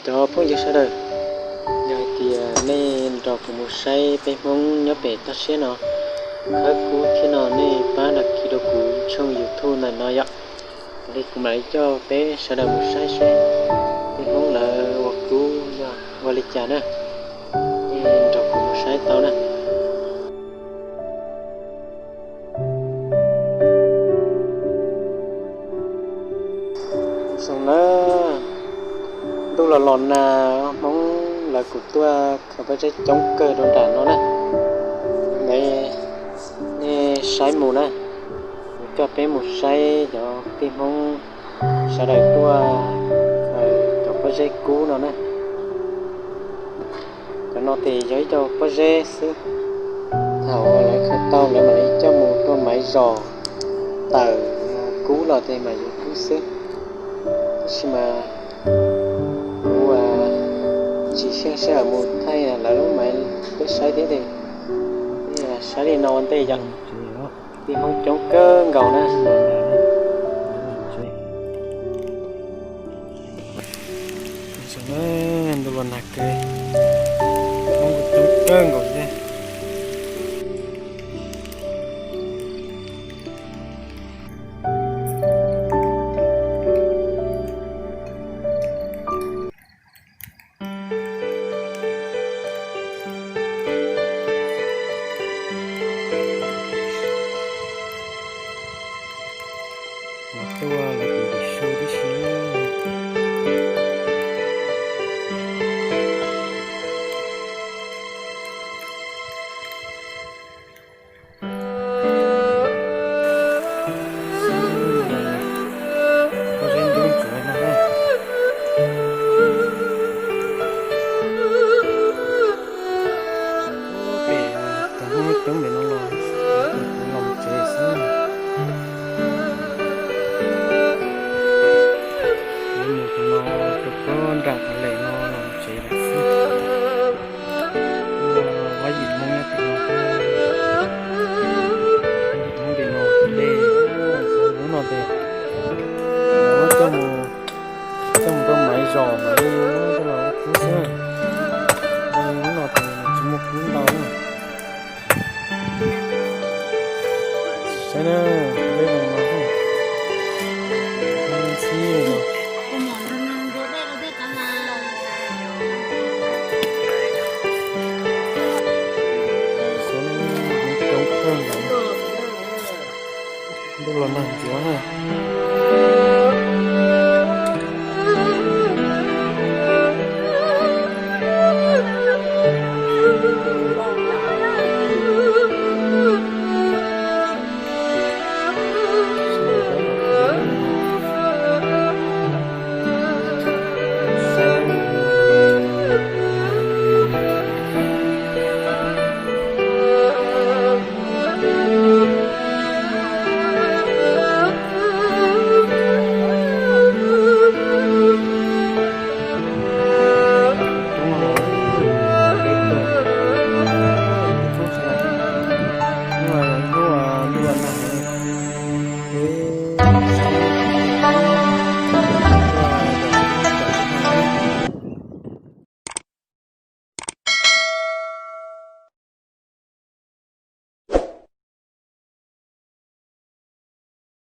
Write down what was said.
Cov phooj ywg sawv daws, yog hais tias nej nrog kuv mus saib peb Hmoob nyob pem toj siab no khawb kub thiab no, nej pab đăng ký rau kuv tshooj YouTube ntawm no yom. Li kuv mam li coj peb sawv daws mus saib seb peb Hmoob lawv ua kub yog ua li cas na. Nej nrog kuv mus saib tau na. Zoo na, ntuj los los nag, Hmoob lawv kuj tuaj khaws pob zeb coob kawg rau nram no na. Nej saib mus na, kuv coj peb mus saib cov tij Hmoob sawv daws tuaj khaws cov pob zeb kub no na. Cov no ces yog ib co pob zeb xwb. Thaum lawv khaws tau lawv mam li coj mus rau maiv zos tawm kub los ces mam yuav kub xwb. Tab sis mas kuv tsis xyeej sij hawm mus thaij lawv lub maiv peb saib thiab ces saib li no ua ntej yom. Tij Hmoob coob kawg nkaus na. Ntuj los nag kawg, Hmoob kuj coob kawg nkaus thiab. Tuaj los tus ntawm su tib si. Pob zeb ntub ntsuav no na. Pem tus Hmoob coob ntawm no los, kuv los tsev xwb. Kuv mus no rau puag nram qhov lem no los tsev lawm xwb. Ob yim Hmoob nyob tim no, ob yim Hmoob tim no dej, lub no ces muab coj mus, coj mus rau maiv zos mas muab coj los ua kub xwb. Lub no ces nws tsis muaj kub ntau na. Saib na, dej zoo no, ntxhib li no. Coob kawg nkaus, ntuj los nag ntsuav na.